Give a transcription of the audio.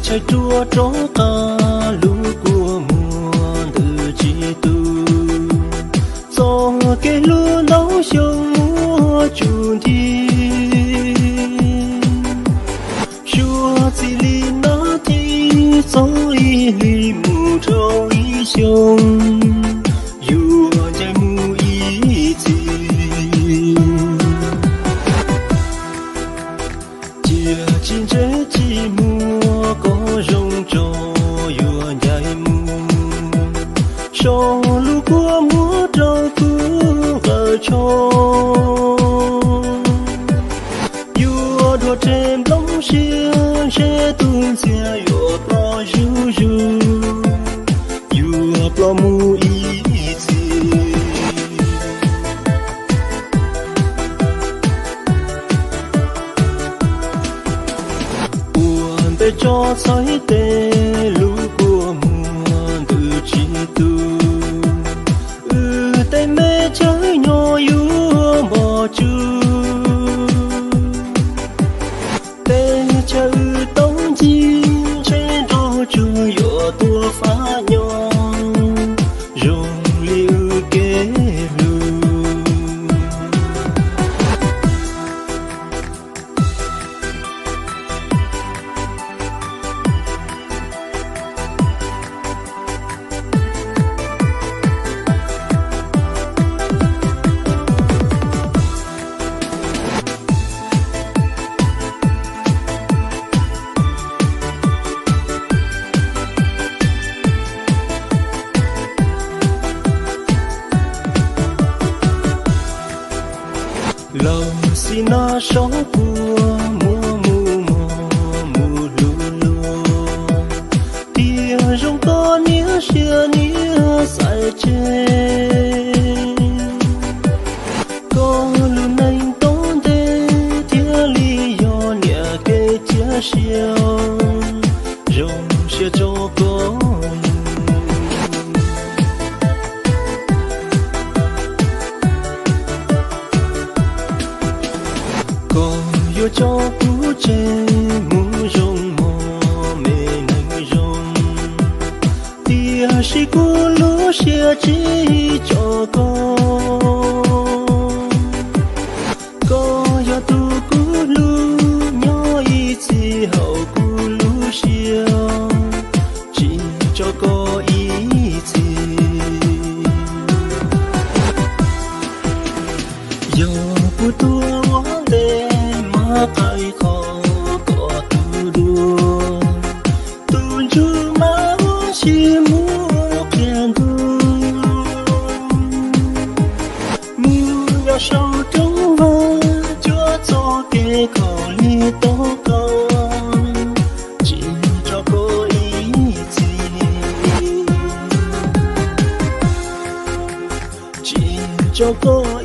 Tshaib ruaj rov qab lub kua muag ntws tsis tu, txoj kev hlub ntau xyoo muab tsum nthi. Suav txij li nab thib txog ib hlis mus dhau ib xyoo, yuav ncaim mus ib txhis. Cia tsis ntseb tsis muag kom zoo tso yuav ncaim mus, so lub kua muag rau kuv nqawm tsho. Yuav dhuav tseg nplooj siab ntshe tus ntxhias yuav ploj zuj zus, yuav ploj mus ib txhis. Ua ntej tso txhais tes lub kua muag ntws tsis tu, wb tej me chaw nyob yuav npog tsug. Teb chaws wb tau ncig ntshe nrog tsuag yuav tuaj fab nyob zoo li wb kev hlub. Los xij nab sov puag muab mus mos mus hlub luag, tiag zoo koj niam siab niam xaiv tseg. Koj lub neej tau ntev thiaj li yog niam kev cia siab, zoo siab tso koj. Koj yuav tso kuv tseg mus zoo mos me neeg zoo, tiam sis kuv lub siab tsis tso koj. Koj yog tus kuv hlub nyob ib txhis hauv kuv lub siab, tsis tso koj ib txhis. Yog kuv tuag ua ntej mas qaij qhov koj tus dua, tus ntsuj mas ua si mus qhia ntuj, mus nyob saum roob vag cuab txoj kev khaum li tau koj, tsis tso koj ib txhis. Tsis tso koj